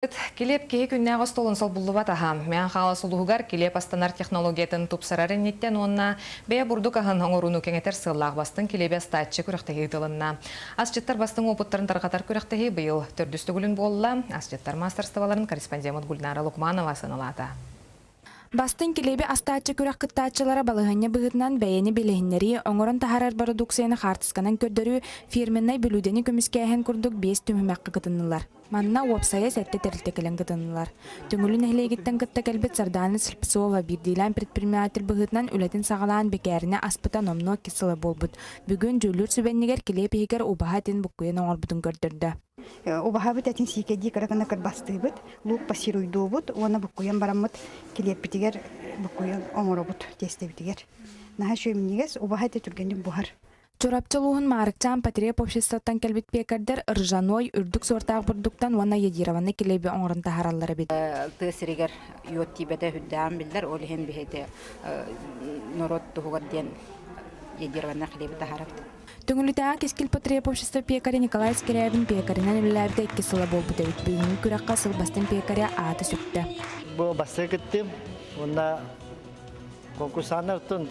Килиэп киһи күннээҕи остуолун солбуллубат аһа. Мээн Хаҥалас улууһугар килиэп астанар технологиятын тупсарар инниттэн уонна бэйэ бурдук аһын оҥорууну кэҥэтэр сыаллаах бастыҥ килиэби астааччы күрэхтэһии ыытылынна. Асчыттар бастыҥ уопуттарын тарҕатар күрэхтэһии быйыл төрдүс төгүлүн буолла. Асчыттар маастарыстыбаларын корреспондеммыт Гульнара Лукманова сыаналаата. Бастыҥ килиэби астааччы күрэх кыттааччылара балаһыанньа быһыытынан бэйэни билиһиннэрии, оҥорон таһаарар бородууксуйаны хаартысканан көрдөрүү, фирменнай бүлүүдэни көмүскээһин курдук биэс түһүмэххэ кытыннылар. Манна уопсайа сэттэ тэрилтэ кэлэн кытыннылар. Төҥүлү нэһилиэгиттэн кытта кэлбит Сардаана Слепцова биирдиилээн предприниматель быһыытынан үлэтин саҕалаан бэкээринэ аспыта номнуо икки сыла буолбут. Бүгүн дьүүллүүр сүбэннигэр килиэп иһигэр убаһа этин буккуйан оҥорбутун көрдөрдө. Убаһабыт этин сиикэйдии кыра гына кырбастыыбыт, луук пассируйдуубут уонна буккуйан бараммыт килиэппитигэр буккуйан оҥоробут тиэстэбитигэр. Наһаа үчүгэй минньигэс, убаһа этэ түргэнник буһар. Чурапчы улууһун Маарыкчаан потреб обществоттан кэлбит пекардар ржаной, үрдүк суортаах бурдуктан уонна йодированный килиэби оҥорон таһаараллар эбит. Тыа сиригэр йод тиийбэтэ үрдээҕин биллэр, ол иһин биһиги норуот туһугар диэн йодированный хлеби таһаарабыт. Төҥүлүтээҕи Кэскил потреб общество пекаря Николай Скрябин пекарынан үлэлээбитэ икки сыла буолбут эбит. Бүгүҥҥү күрэххэ сыл бастыҥ пекаря аата сүктэ. Бу бастакы кыттыым уонна конкурсаннартан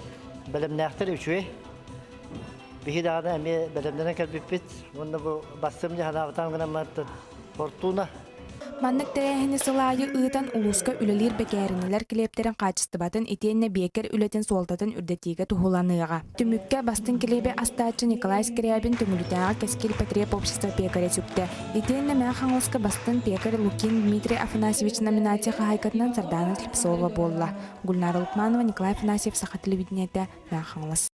бэлэмнээхтэр үчүгэй. Биһи даҕаны эмиэ бэлэмнэнэн кэлбиппит. Уонна бу бастыым дьаһанаабытаан гынан Фортуна. Маннык тэрээһини сыл аайы ыытан улууска үлэлиир бэкээринэлэр килиэптэрин хаачыстыбатын итиэннэ биэкэр үлэтин суолтатын үрдэтиигэ туһуланыаҕа. Түмүккэ бастыҥ килиэби астааччы Николай Скрябин Төҥүлүтээҕи Кэскил потреб общество пекаря сүктэ. Итиэннэ Мэҥэ Хаҥаласка бастыҥ пекарь Лукин Дмитрий Афанасьевич номинация хаһаайкатынан Сардаана Слепцова буолла. Гульнара Лукманова, Николай Афанасьев, Саха телевидениетэ, Мэҥэ Хаҥалас.